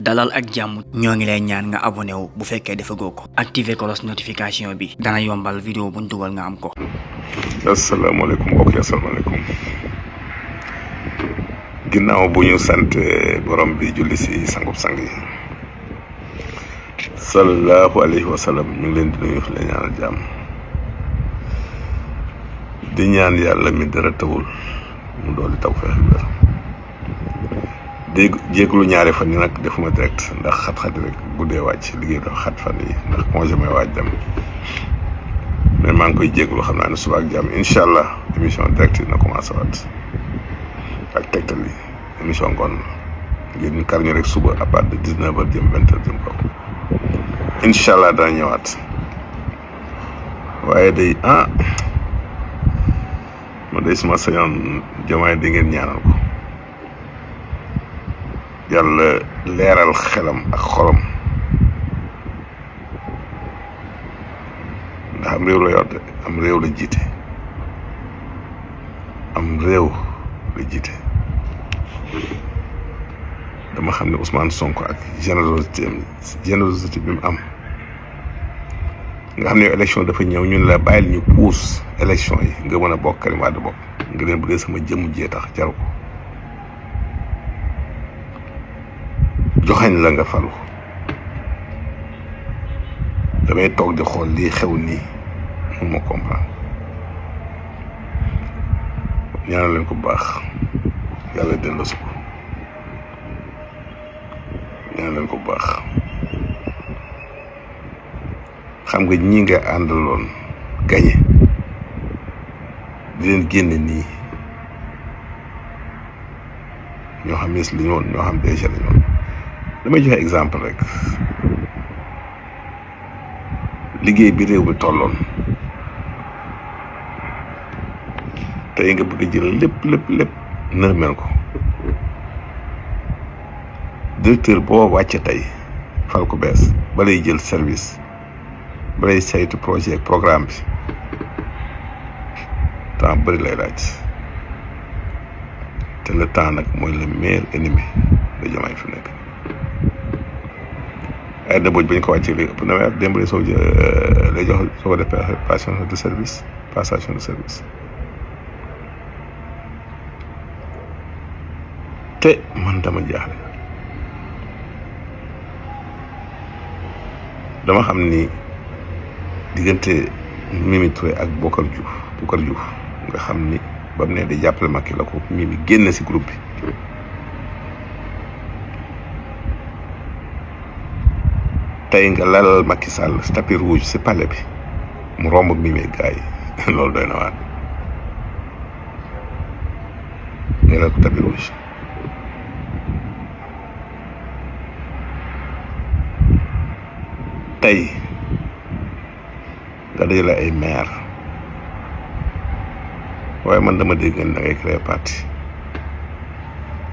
dalal ak jàmm ñoo ngi lay ñaan nga abonné wu bu fekkee defagoo ko activer cloche notification bi dana yombal vidéo buñ dugal nga am ko. asalaamaaleykum mbokk yi asalaamaaleykum ginnaaw bu ñu sant borom bi julli si sangub sang yi sallallahu alayhi wa sallam ñu ngi leen di nuyu la ñaanal jàmm di ñaan yàlla mi dara tawul mu dooli taw feex wér dégg jéeglu ñaari fan yi nag defuma direct ndax xat-xat rek guddee wàcc liggéey dafa xat fan yi ndax congé may waaj dem mais maa ngi koy jéeglu xam naa ne suba ak jàmm incha allah émission direct yi na commencé waat ak tegtal yi émission ngoon ngir ñu kar ñu rek suba à partir de 19h jëm 20h jëm kaw incha allah dana ñëwaat waaye day man day suma sañoon Diomaye di ngeen ñaanal ko yàlla leeral xelam ak xolam ndax am réew la yor de am réew la jiite dama xam ne Ousmane Sonko ak générosité bi mu am nga xam ne élection dafa ñëw ñun la bàyyil ñu puus élection yi nga mën a bokk Karim Wade bokk nga leen bu dee sama jëmm jee tax jaru ko joxañ la nga falu damay toog di xool lii xew nii mun ma comprendre ñaanal leen ko bu baax yàlla delloosi ko ñaanal leen ko bu baax xam nga ñi nga àndaloon gañe di leen génne nii ñoo xam ne li ñu woon ñoo xam déjà la ñu woon damay joxe exemple rek liggéey bi réew mi tolloon tey nga bëgg a jël lépp nërmeel ko directeur boo wàcce tey fal ko bees balay jël service balay saytu projet programme bi temps bëri lay laaj te le temps nag mooy le meilleur ennemi de Diomaye fi nekk ay dëboj bañ ko wàccee léegi ëpp na weer démb lay soo lay jox soo ko def passation de service te man dama jaaxle dama xam ni diggante Mimi Touré ak Bokar Diouf nga xam ni ba mu ne di jàppale Macky la ko Mimi génn si groupe bi tey nga lalal Macky Sall tapis rouge si palais bi mu romb ak Mimi gars yi loolu doy na waat nga lal ko tapis rouge tey nga dajale ay maire waaye man dama dégg nga da ngay créer parti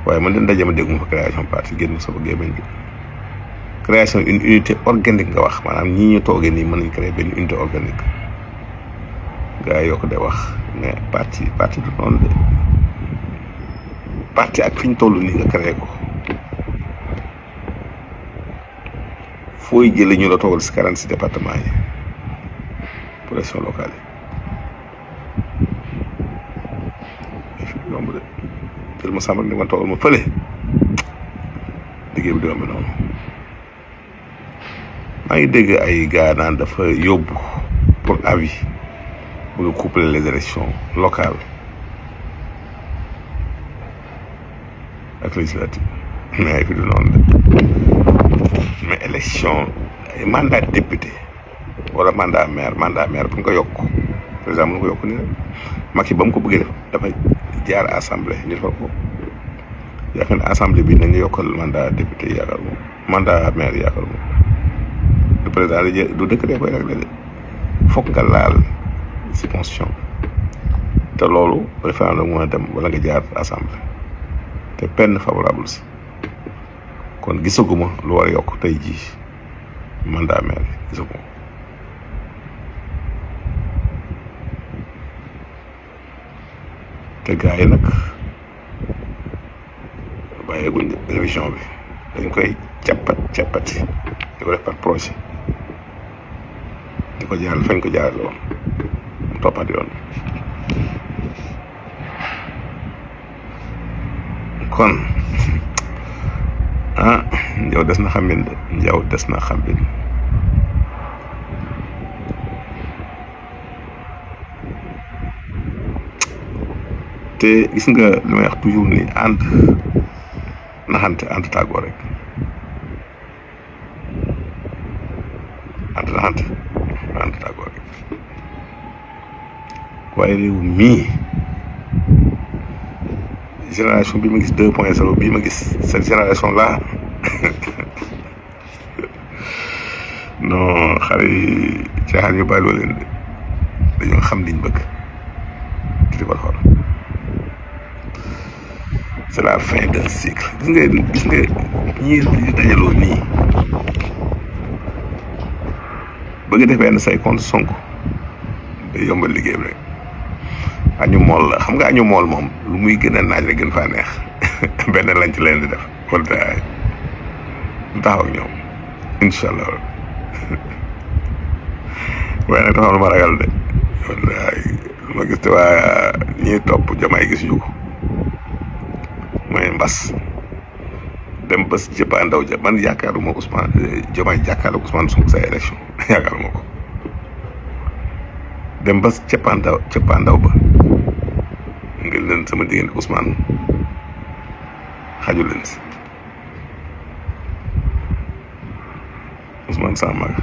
waaye man dañ daje ma dégg mu fa création parti génn sama gémmiñ gi création une unité organique nga wax maanaam ñii ñu toogee nii mën nañ créer benn unité organique gars yi yoo ko de wax mais parti du noonu de parti ak fi ñu toll nii nga créé ko fooy jëlee ñu la toogal si 46 départements yi pour élection locale yi fi yomb de jël ma sàmm ak ni ma toogal ma fële liggéey bi du yomb noonu maa ngi dégg ay gars naan dafa yóbbu pour avis bëgg a coupler les élections locales ak législatives mais ay fi du noonu de mais élection mandat député wala mandat maire bu ñu ko yokk par exemple bu ñu ko yokk nii rek Macky ba mu ko bëggee def dafa jaar assemblée ñu defal ko yaakaar ne assemblée bi nañu yokkal mandat député yaakaar moom mandat maire yaakaar moom le président du dëkk dee koy réglé de foog nga laal si constitution te loolu référendum mën a dem wala nga jaar assemblée te peine favorable si kon gisaguma lu war a yokk tey jii mandat maire gisaguma te gars yi nag bàyyeeguñ révision bi dañ koy cappati di ko def par projet di ko jaar fañ ko jaarale woon mu toppat yoon kon njaw des na xambin de njaw des na xambin te gis nga li may wax toujours ni ànd naxante ànd tàggoo rek ànd naxante ànd tàggoo rek waaye réew mii génération bi ma gis 2.0 bii ma gis cette génération là non xale yi caaxaan yu bàyyi loo leen de dañoo xam liñ bëgg di ko xool c'est la fin d'un cycle gis nga ñii di dajaloo nii bëgg def benn say compte Sonko day yombal liggéey bi rek añu mool la xam nga añu mool moom lu muy gën a naaj rek gën faa neex benn lañ ci leen di def wala du taxaw ak ñoom incha allah waaye nag dafa am lu ma ragal de wallaay lu ma gis te waa ñiy topp jamaay gis ñu ko mooy mbas dem bés jëppaandaw ja man yaakaaruma Ousmane Diomaye jàkkaarloo Ousmane Sonko sa élection yaakaaruma ko dem bés cëppaandaw ba ngir leen sama diggante Ousmane xaju leen si Ousmane sama mag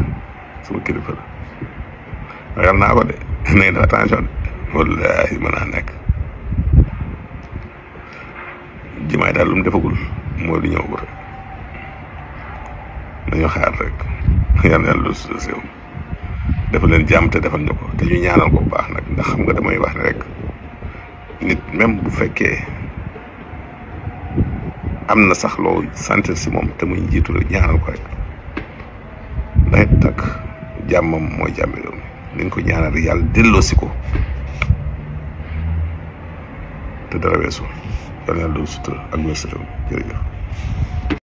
sama kilifa la ragal naa ko de nay def attention de wallahi mën naa nekk Diomaye daal lu mu defagul mooy lu ñëw ko rek nañu xaar rek yàlla lu sew dafa leen jàmm te defal ñu ko te ñu ñaanal ko bu baax nag ndax xam nga damay wax ne rek nit même bu fekkee am na sax loo sentir si moom te muy njiitu la ñaanal ko rek ndax it takk jàmmam mooy jàmmi réew mi nañ ko ñaanal yàlla delloo si ko te dara weesu yàlla na lu sutura ak wér sa réew jërëjëf